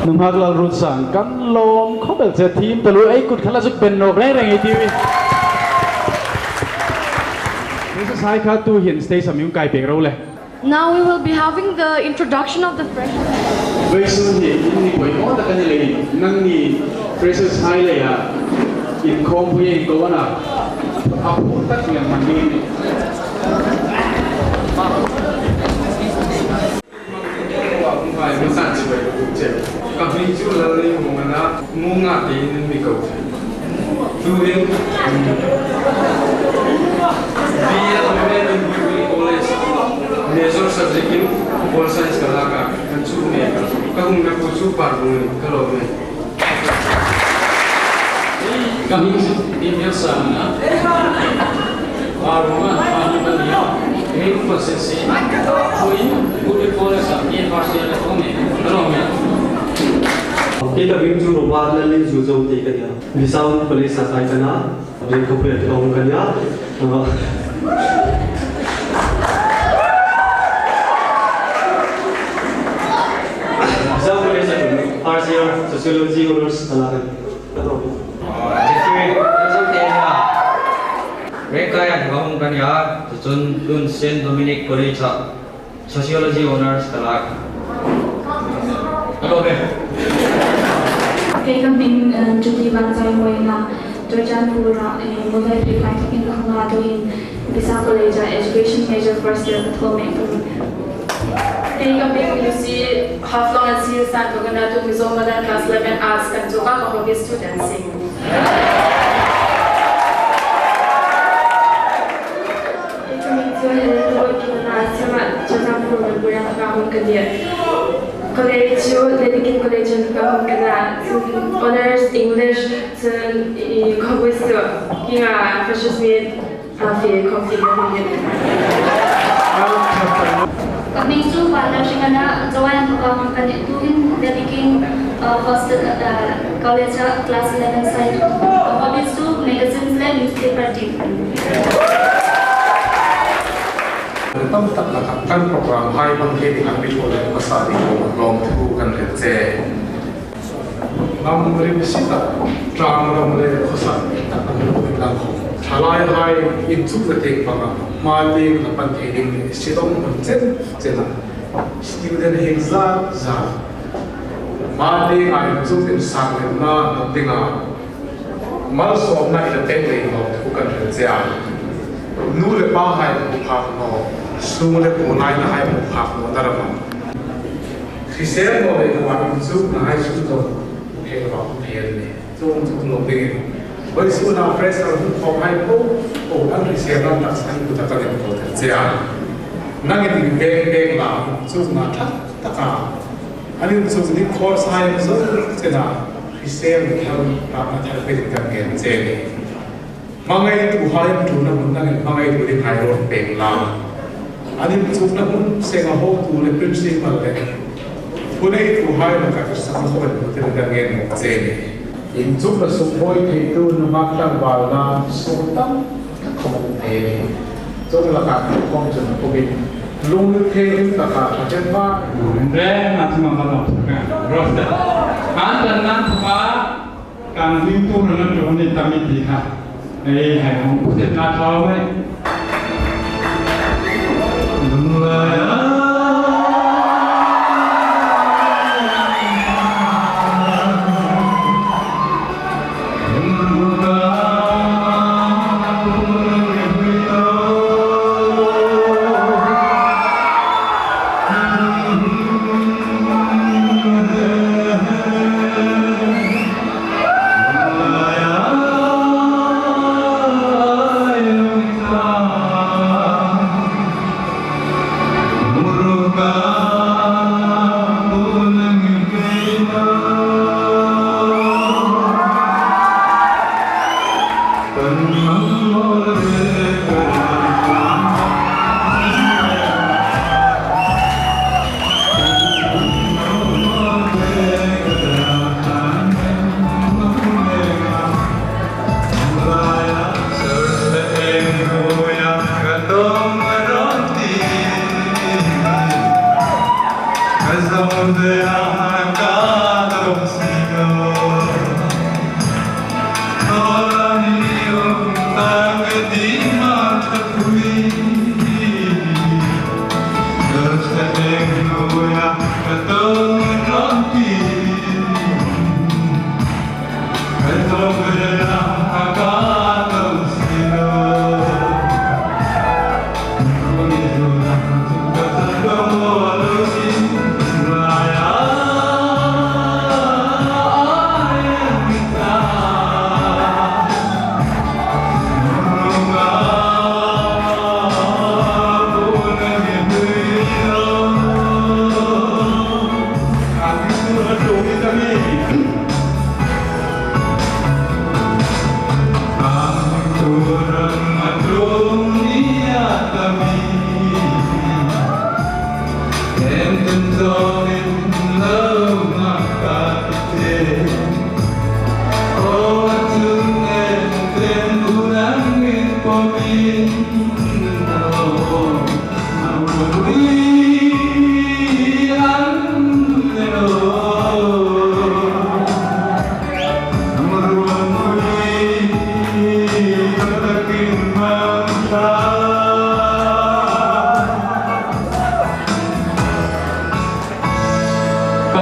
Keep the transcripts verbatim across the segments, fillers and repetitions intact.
Nunghak Lalruotsang, kan lawm khawp el che, thiem taluo, ei kut kha la zuk beng nawk reng reng ei tiu. Freshers hai kha tuhin stage-a mi hung kai pek ro le. Now we will be having the introduction of the freshers. Vawisun hi in mi poimaw tak a ni leiin, nangni freshers hai leia inkhawmpui inko a na, a phur tak ngen man ni. Ka hming chu Lalneihawng a na, Muolnga tiin an mi ko. Tuhin, um, B A M A in Bhuiphei College, major subject in Pol Science ka lak a, kan chu me ka. Ka hung na ku chu Parbung, ka lo me. Ka hming chu Emil Sang a na. Parbung a, Parbung a ni a. Hming ko se se. Ko in, Bhuiphei College a, in first year ka ko me. Ka lo me. Kei ka hming chu Robert Lallinzuzo tiin ka tia. Mizoram Police a kai ka na, rin ko pet ka hung ka nia. Mizoram Police a kai, first year Sociology Honours ka la ka nia. Ka to. Jeffrey, Joseph Tena. Rengkai a ka hung ka nia, chun tun Saint Dominic College a. Sociology Honours ka lak. Hello, Ben. Kei ka hming, eh, Judy Vanzaimawi a na, Churachandpur-a, eh, Muolvaiphei Private in ka hung a, tuhin Pisa College-a Education Major First Year ka thaw mek a nih. Kei ka hming Lucy Haflong a na, Sir Santo ka na, tu Mizo Modern Class eleven Arts kan chawk a, ka hobby chu dancing. Kei ka hming chu Helen Boi Kim a na, Sema Churachandpur Memorial ka hung ka nia. College chu, Ladikin College-a ka hung ka na, chun Honours English, chun, i, ka hobby chu, kinga, Freshers' Meet, a, fe, khawm ti ka hung ka nia. Ka hming chu Vanlalhring a na, Jowai-a ka hung ka nia, tuhin Ladikin, a, Hostel, a, College-a class eleven side. Ka hobby chu magazines le newspaper reading. Tam tak tak kan program hai hmang thei ding an mi thaw le ka sa ding lawmthu kan hriet che. Ngam rim si tak, ṭang ram le khawsa tak an lo lang khawm. Thalai hai inchukna tieng panga, hma tieng la pan thei ding ni si dong hmun chen chena. Student hing zat zat. Hma tienga inchuk insang lemna dinga malsawmna in pek lei naw thu kan hril che a. Nu le pa hai hmu phak naw, sung le kuo laina hai hmu phak naw na ram a. Hrisel naw lei naw a inchukna hai chu tawh phel naw phel ni. Chuong chu lo dingin vawisuna fresher hung khawm hai po po an hriselna tak san ku tak a ni tawk che a. Nangin veng veng la inchukna ṭha taka an inchuk ding course hai zo chena hrisel thar, ṭhatna thar peiin kan ngen che a nih. Hmangaituhai an ṭhuonna hmun nangin hmangaitu dinghai rawn pêng la. An inchukna hmun senga hotu le principal le phuneitu hai la kan sang khawm an hmu tir kan ngen che a nih. Inchukna sukbuoi theitu nunghak tlangvalna suktam tak khawm a um thei a nih. Chuong laka khawm chun khawmin lungril thei rim taka ṭha chen hma. Reng a chunga ka lawm sak a. Roasted. Kan dan nan thupa. Kan hming tur an ṭawng ni ta mi ti kha. Ei, hei hawng pusetna thau mai.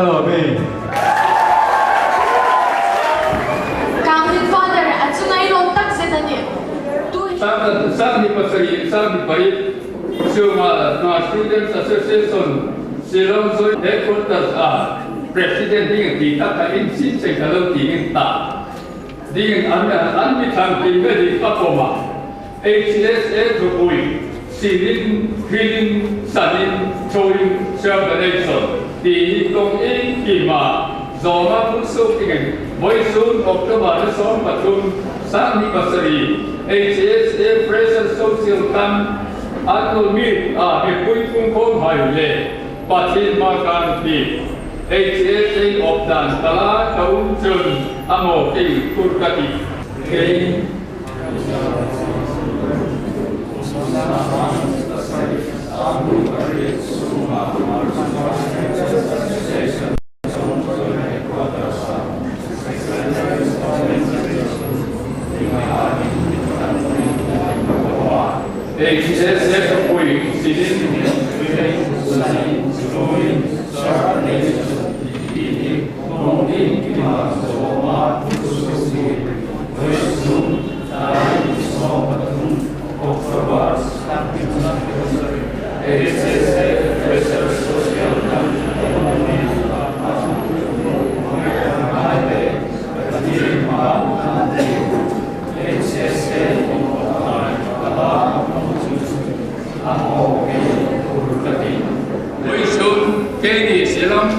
Amen. Kang Min Father, a chu ngai lawm tak zet a nih. Tu hi. Sang, sang hni pasari, sang hni pahni sunga, Hmar Students Association, Shillong Joint Headquarters-a President dingin ti taka in sin seng ka lo ti in ta. Dingin an, an mi thlang ding ve ding a pawm a. H S A thupui, sinin, hrilin, sanin, thoin, serve the nation. Ti hi kong in kima, zawma phun suk dingin, vawisun October ni sawm pathum, sang hni pasari, H S A Fresher Social Camp, annual meet-a mipui pungkhawmhai le, Pathien hmaa kan ti, H S A awp dan ka la ka um chun a maw kei tur ka ti. Kei. Vawisun keini Shillong,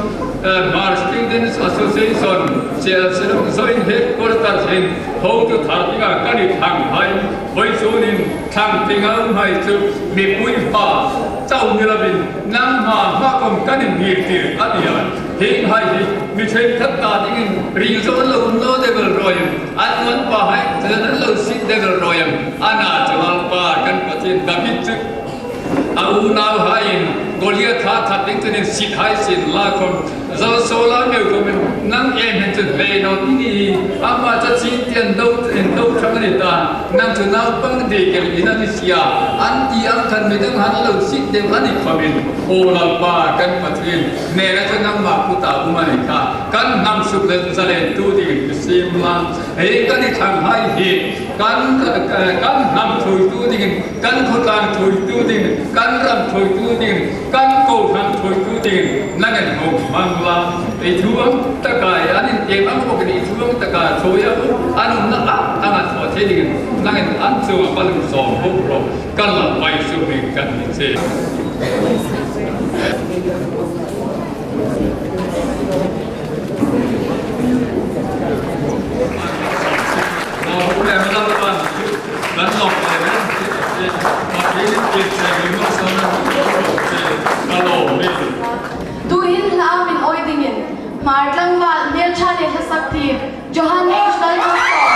eh, Hmar Students Association, Shillong Joint Headquarters-in hotu thar dinga kan inthlanghai, vawisunin thlang dinga umhai chu mipui hmaa chau ni lovin, nangma hmaa khawm kan inngirtir a nih a. Hienghai hi mi ṭhenkhat ta dingin ring zo lo um naw deu el rawi am, an nuan pahai, an lo sit deu el rawi am, a na chu Lalpa kan Pathien David chu a unauhaiin Goliatha that ding chun insithai sin la khawm, Saula meu khawmin nang em hin chu hlei naw ti ni, ama chu chin tieng do, in do ṭhang a ni ta, nang chu naupang dik el in a ni si a, an ti ang khan midang han lo sit deu a ni khawmin, O Lalpa kan Pathien, nena chu nangma kuta um a ni kha, kan hnam suk le zalentu dingin mi siem la, hei kan inthlanghai hi, kan, kan hnam thuoitu dingin, kan khawtlang thuoitu dingin, kan ram thuoitu dingin, kan kohran thuoitu dingin, nangin hung hmang la. I thu ang taka, an intiem ang bawkin i thu ang taka thuoi a, an umna ang, anga thaw thei dingin, nangin an chunga malsawm bawk ro, kan Lalpa Isu hmingin kan ni che. Tuhin hla min awi dingin, Hmar tlangval hmel ṭha le hla sak thiem, Johan H. Lalmuangkhawm.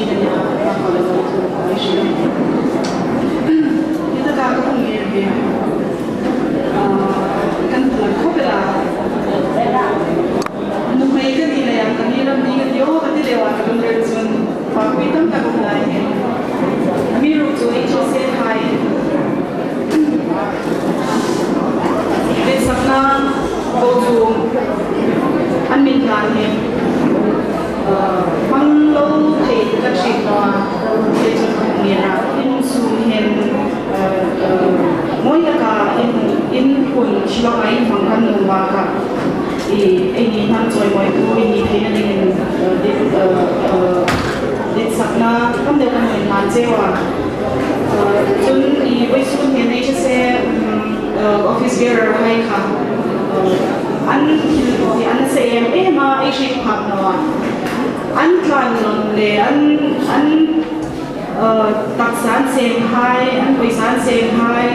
Hi taka ka hung ngên hi, ah, kan ṭan khawp el a. Nuhmei ka ni leiin ka mi ram ni ka ti aw ka ti lei a, ka lungril chun pakpui tam tak um lai hi. Amiruokchu ei chawsehai ditsakna ko chu an min hlan hi, uh, hmang lo thei ka hriet naw a, kei chun ka hung ngên a, in sum hin, uh, uh, mawi taka in, in hun chilawka in hmang kan nuom a kha. I, eini hmang chawimawi tu, eini theina dingin, uh, dit, uh, uh, ditsakna tam deu kan min hlan cheu a. Uh, chun i vawisun hin H S A, um, uh, office bearer hai kha, uh, an thil bo hi an nasa em em a, ei hriet phak naw a. An tlan nawn le, an, an, uh, taksa an sem hai, an pawisa an sem hai,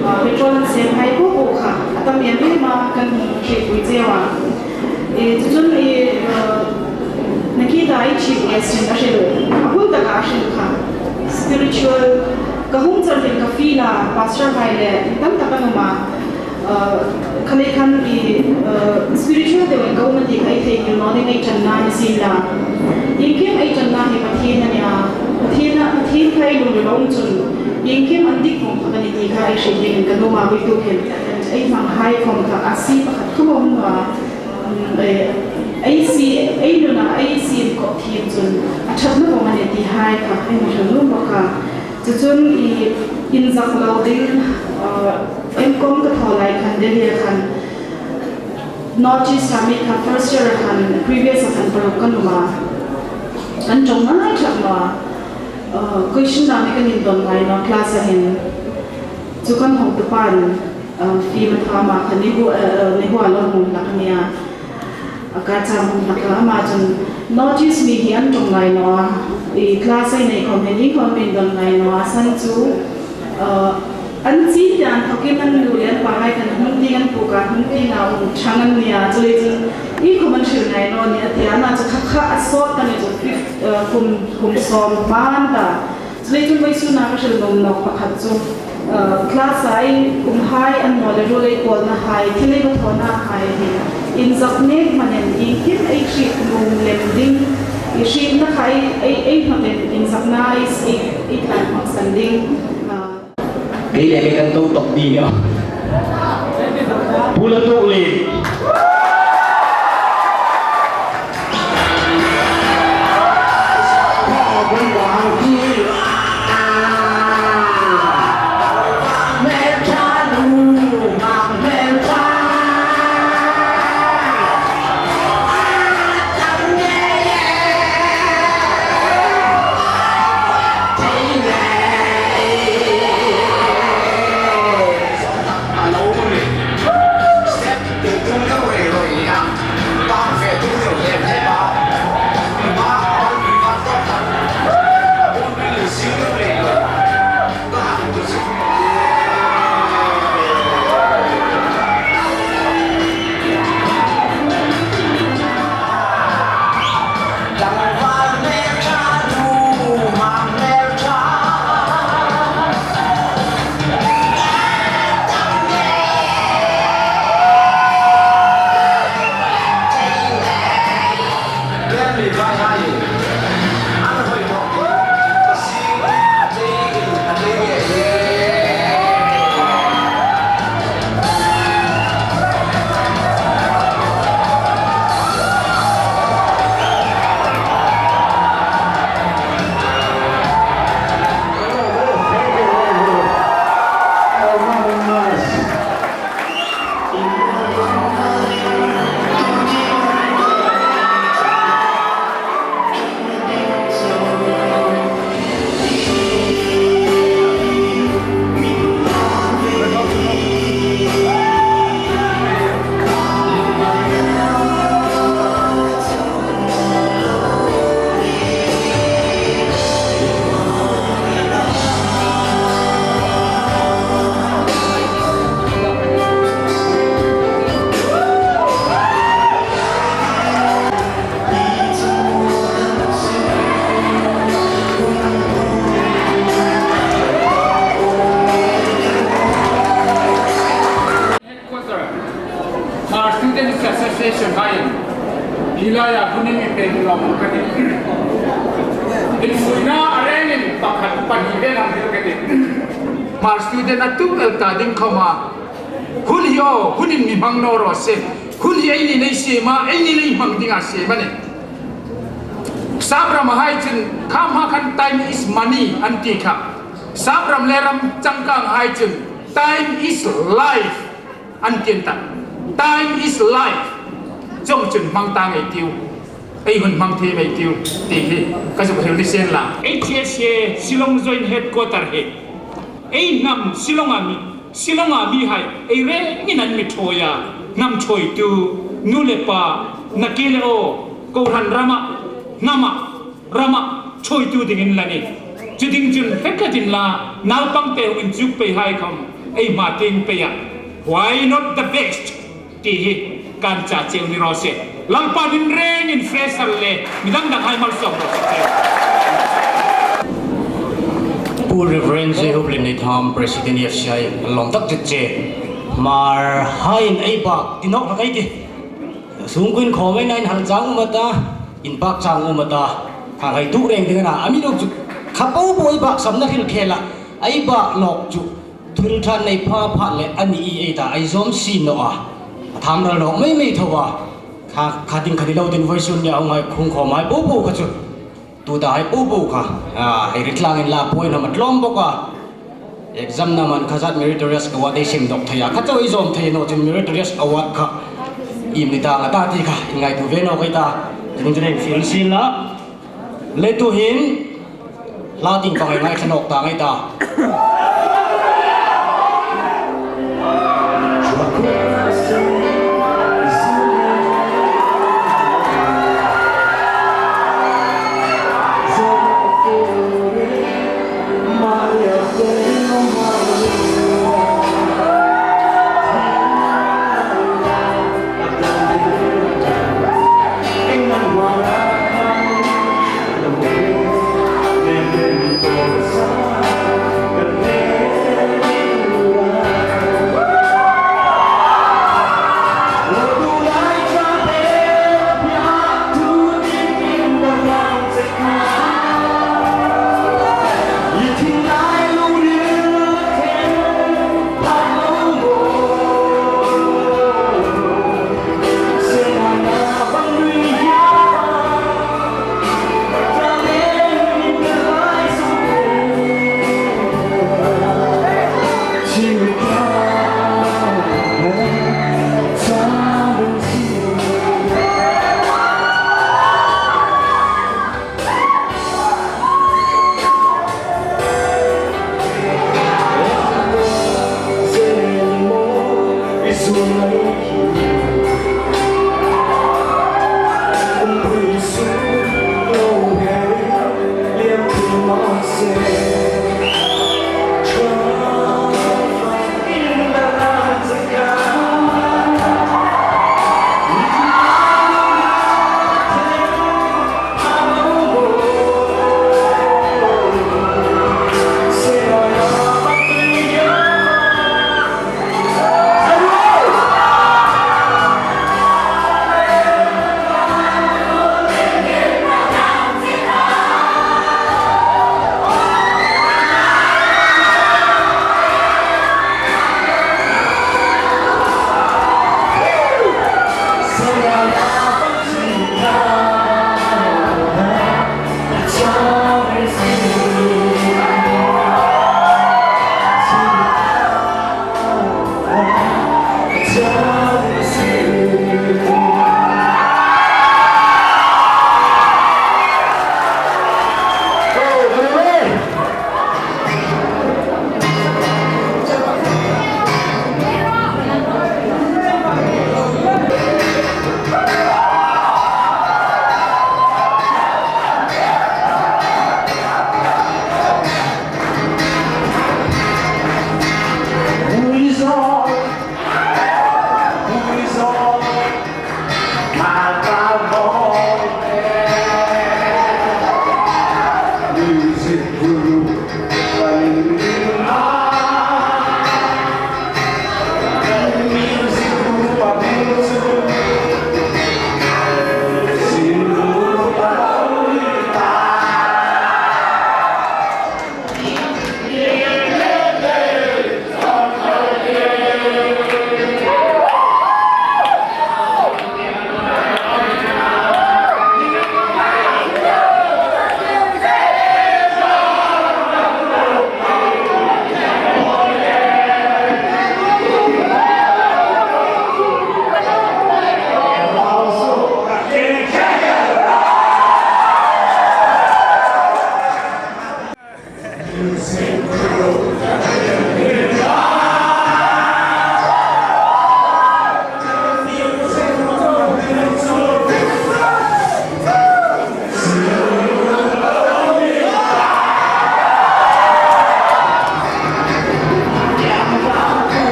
uh, petrol an sem hai po po kha a tam em em a, kan hmu hrietpui cheu a. E, chu chun i, uh, nakie ta ei chief guest-in a hril, a hun taka a hril kha. Spiritual, ka hung char hin ka feel a, pastor hai le tam tak an um a. Uh, kha lei khan i, uh, spiritual deuin ka um a ti kha ei theinghil naw ding ei ṭanna ni sienla. Iengkim ei ṭanna hi Pathien a nih a. Pathien a, Pathien kha ei lungrila um chun iengkim an dik vawng kha ka ni ti kha ei hriet dingin ka nuom a, vawituk hin ei hmanghai khawm kha a si pakhat khawm a um naw a. Um, eh, ei si, ei nuna, ei si kawp thiem chun a ṭhatna vawng a nih ti hai kha ei hmu ṭha nuom bawk a. Chu chun i inzak lo ding, uh, M Com ka thaw lai khan Delhi-a khan North East-a mi kha first year-a khan, previous-a khan paruk kan um a. Kan ṭawng ngai ṭhak naw a. Uh, question-a mi kan indawn ngai naw class-a hin. Chu kan hawngtupa'n, uh, fee ma tha ma kha ni hu, uh, uh, ni hu a lo hmu hlak a nia. A ka chang hung hlak a, ama chun North East mi hi an ṭawng ngai naw a, i class ei nei khawm hin iengkhawm indawn ngai naw a, san chu, uh, an chîn te an thawkin an nu le an pa hai khan hnung tieng an puk a, hnung tienga um ṭhang an nia, chuleiin chun iengkhawm an hril ngai naw a nih a ti a, ama chu kha kha a sawt ta ni chu fifth, uh, kum, kum sawm hma an ta. Chuleiin chun vawisuna ka hril nuom nawk pakhat chu, uh, class-a ei umhai an naw le ruol ei pawlnahai, thil ei va thawnahai hi inzak nek hmanin iengkim ei hriet nuom lem ding, i hrietna kha ei, ei, ei hnawtin inzakna ei, ei, ei tlan hmangsan ding, uh, Kei le kei kan to tawp ding a. Pu Lal Tuklien. Hi laia hun hi mi pek lawm ka tih. Insuina a rengin pakhat pahni vel hang hril ka tih. Hmar student a tu el ta ding khawma, hun hi aw, hunin mi hmang naw raw se. Hun hi eini nei siem a, eini nei hmang dinga siem a nih. Sap ram hai chun, kha hma khan time is money an ti kha. Sap ram le ram changkang hai chun, time is life an ti an ta. Time is life. Chuong chun hmang ta ngei ei tiu. Ei hun hmang thei ngei ei tiu. Ti hi ka zuk hril ni sien la. H S A Shillong Joint Headquarter hi ei hnam Shillong a mi, Shillong a mihai ei rengin an mi ṭhuoi a, hnam ṭhuoitu, nu le pa, nakie le aw, kohran rama, hnama, rama ṭhuoitu dingin la nih. Chu ding chun hre tlatin la, naupangte hung inchuk pei hai khawm ei hma tieng pei a. Why not the best? Ti hi kan cha cheu ni raw se. Lalpan in rengin fresher le mi dang dang hai malsawm raw se. Pu Reverend J Hope Lim Nei Tham, President F C I, lawm tak chet che. Hmar haiin ei bak ti nawk hlak ei ti. Sungkuoin khawm ei na inhal chang um a ta, inpak chang um a ta. Kha hai tu reng ding a na, a mi lo chu kha po po ei bak samna hril khel a. Ei bak nawk chu thil ṭha nei pha pha le a ni ei ta, ei zawm si naw a. A tham ral nawk mei mei tho a. Kha, kha ding kha ni lo ding vawisun nia hung hai khung khawm hai po po kha chu. Tuta hai po po kha, a, hei ri tlangin la puoi na ma tlawm bawk a. Exam na man kha zat meritorious award ei sim dawk thei a. Kha chau ei zawm thei naw chun meritorious award kha iem ni ta nga ta ti kha ei ngaituo ve nawk ei ta. Chu ding chu ei fiel sien la. Le tuhin hla tieng pang ei ngaithla nawk ta ngei ta.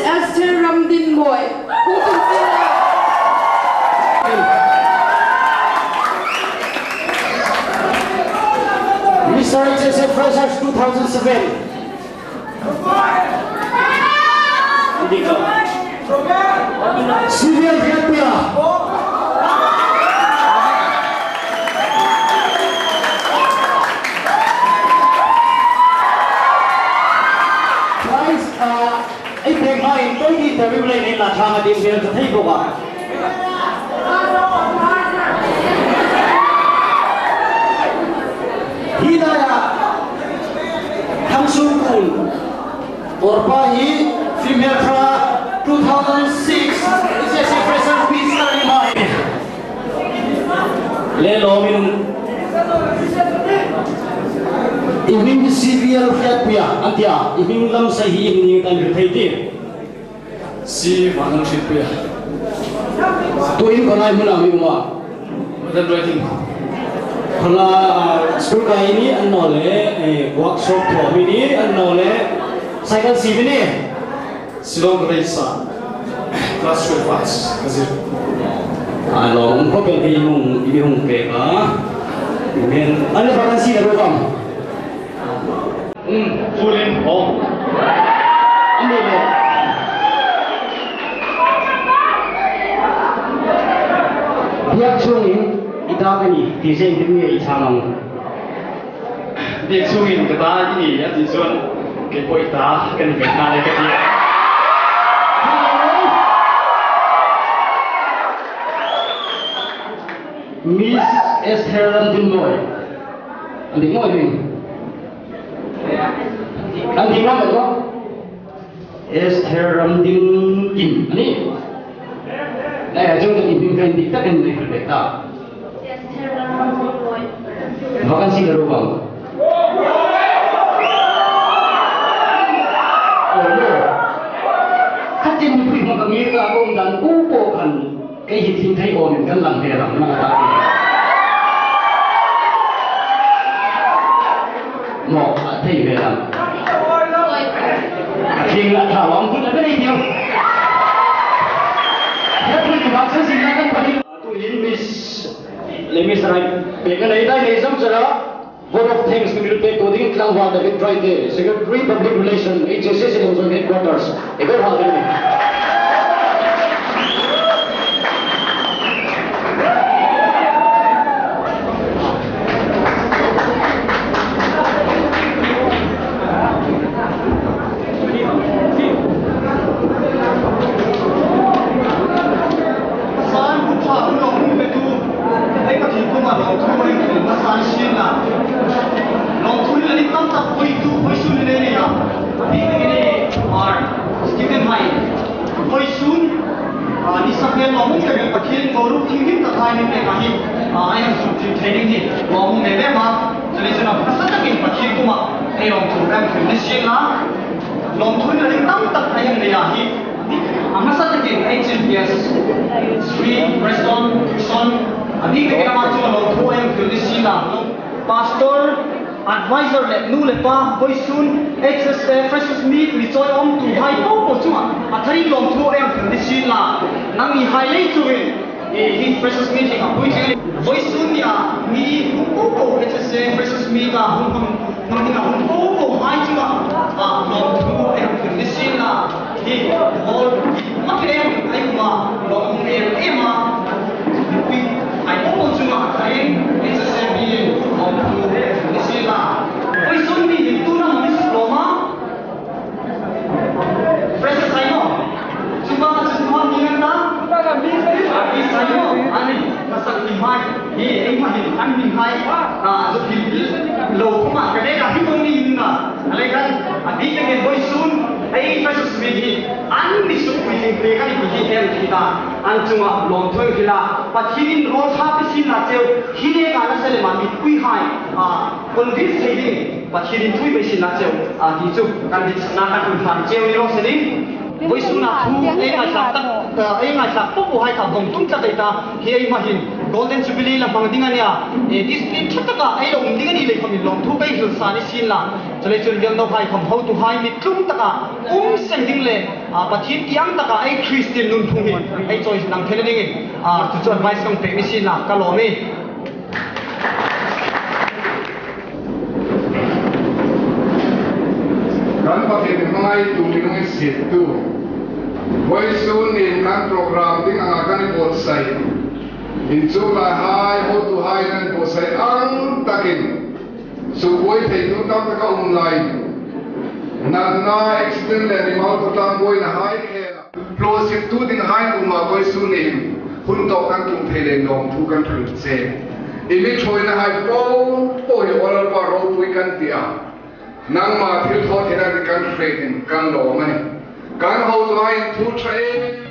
Esther Ramdinmoi. Mister H S F Freshers two thousand seven. Civil Hriatpia. Prize, uh, ei pek hmain twenty thirty lei ni la thang a dim vel ka thei bawk a. Hi laia Thangsungkun, Orpa hi Female Pra two thousand six, H S F Freshers Meet Star ni mai. Le lawmin i hming hi C V L Hriatpia an tia, i hming lam sei hi i hming kan hril thei ti. C Vanlalhriatpia. Tuhin khawnai hmuna mi um a? Modern writing. Khawnai, ah, school kai ni an naw le, eh, workshop thaw mi ni an naw le, cycle sieve ni. Shillong College-a class twelve arts ka zir. A lo um khawp el hi hung, i hung pek a. Men, an le vacancy la ro kam. Um, full in home. An le le. Biak chungin i ta ka ni, ti zeng ding ni i chang ang. Biak chungin ka ta i ni a ti chuan, kei pawh i ta ka ni ve hna le ka ti. Miss Esther Ramdinmoi. An ding mawi ding. An ding mawi maw? Esther Ramdinkim a ni. Lai a chung ka ti hming kan dik tak kan nei hre ta. Vacancy la ro vang. Oh, no. Khatin mipui hmang ka ngir ka kawm dan po po khan kei hi thil thei awmin kan lang ve lang na ta. Maw, a thei ve lang. A thing a tha lam phun a ve nei tiu. He phun ni bak san sin na kan pani. Tuhin Miss, le Miss Rai, pek a nei dai nei zam chara. Vote of thanks ka mi pek tu ding tlangval David Troite, Secretary Public Relation, H S S Siloam Joint Headquarters. E ko hal ding. San, hmun ṭha hun lawmthu petu, ei Pathien kuomah lawmthu ei hril hmasa a ni sienla. Lawmthu hril a ding tam tak vawitu, vawisun ni nei nei a. A bik ding ni, our student hai. Vawisun, a, ni sa vel lawmum tak Pathien boruok thienghlim tak hai min pek a hi, a, ei han suk thim thei ding hi lawmum em em a. Chuleiin a hmasa takin Pathien kuomah ei lawmthu kan hril ni sienla. Lawmthu hril a ding tam tak ei nei a hi. A hmasa takin H M P S, Sri Preston Dixon, a bik takin ama chunga lawmthu ei hril ni sienla. Pastor, advisor le nu le pa, vawisun H S A Freshers Meet mi chawiawmtuhai po po chunga a tharin lawmthu ei hril ni sienla. Nangni hai lei chungin, e, hi Freshers Meet hi a puitling a ni. Vawisun nia mi hung po po H S A Freshers Meet-a hung hmang, hmang dinga hung po po hai chunga, a, lawmthu ei hril ni sienla. Hi, hall, ma ke em, ai ma, lawmum em em a. Pi, ai po po chunga, ai, H S A Meet-in, lawmthu ei hril ni sienla. Vawisun mi hi tuna mi suk lawm a. Freshers hai maw? Chupa chu hnuhnung ni ngan ta? Chupa chu mi sai. A, mi sai maw? A ni, ka sak ni mai. Hi, ei ma hi, an ni mai. A, zu hi, lo kuma, ka le ka hi kong ni na. A le kan, a bik takin vawisun, ei Freshers Meet hi, an mi suk puitling pek a ni hi em ti ta. An chunga lawmthu ei hril a. Pathienin rawl ṭha pe sienla cheu, hi le ka la sa le ma mipui hai. A, convince thei ding. Pathienin thu ei pe sienla cheu, a, ti chu kan ditsakna kan hun hlan cheu ni raw se ding. Vawisuna thu ei ngaithla tak Ei ngaithlak po po hai kha vawng tum tlat ei ta, hi ei hma hin Golden Jubilee la hmang ding a nia, e, discipline ṭha taka ei lo um ding a ni lei khawmin lawmthu ka hril sa ni sien la. Chuleiin chun Bialno hai khawm hotuhai mi tlung taka um seng ding le, a, Pathien tieng taka ei Christian nunphung hi ei chawi lang thei dingin, a, chu chu advice kan pek ni sien la ka lawm e. Kan Pathien hmangai tu mi lunginsiettu. Vawisun nin kan program ding anga kan buotsai. Inchuk laihai, hotuhai kan buotsai ang takin. Sukbuoi theitu tam taka um lai. Natna, accident le mimal khawtlang buoina hai khela. Hlawsittu dinghai kuoma vawisun nin hun tawk kan tlung thei leiin lawmthu kan hril che. I mi ṭhuoina hai po po hi Lalpa ropui kan ti a. Nangma thilthawtheina ding kan hriet in kan lawm a nih. Kan hotuhai thu ṭha e.